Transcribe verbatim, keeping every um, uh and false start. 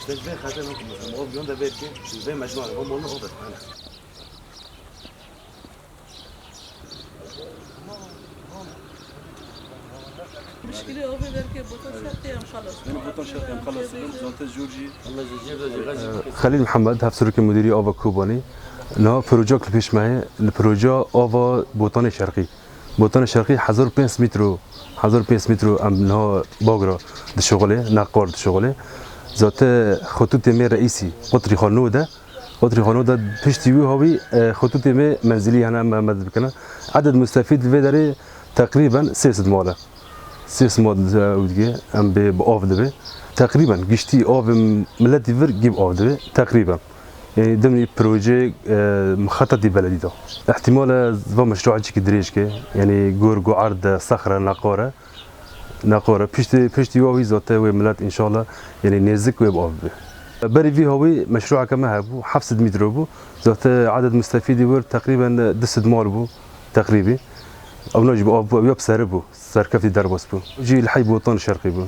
İşte ji vê xetê min ku mizin, o biyon de vê bikê, ji vê mecnû, o molnu o bes, hene. Mişkilê avê derkê bota şertê em xelas. Yanî bota şertê em xelas bin, zaten jûr jî. Xelîl Mihemed, hevserokê Mudîrî Ava Kobanî. Niha projeya ku li pêş me heye, li projeya ava Botanê Şerqî. Botanê Şerqî hezar û pênc sed metro, hezar û pênc sed metro em niha bagra dişuxulê, neqar dişuxulê. Zate xitûtê me reîsî, qutrî xwe nû de, qutrî xwe nû de piştî wî hawî, e, xitûtê me menzilî hene em, em dibikine. Eded mustefîd li vê derê teqrîben sê sed mal e. Sê sed mal, e, ew dike, em bê bi av dibe. Teqrîben giştî avê miletî vir gî bi av dibe. Teqrîben. Yanî dimnî proje, e, mixetetî beledî da. Îhtîmal e va meşrûa çikî dirêj ke. Yanî gor, guard e, sexre, neqar e. Neqar e. Piştî, piştî wa wî zate wê milet înşallah, yanî nêzik wê bi av bibe. Berî vî hawî meşrûeke me hebû, heft sed metro bû. Zate eded mustefîdî wir teqrîben du sed mal bû, teqrîbî. Ewna jî bi av bû, ew ya bi serî bû, serkeftî derbas bû. Jî li hey Botan Şerqî bû.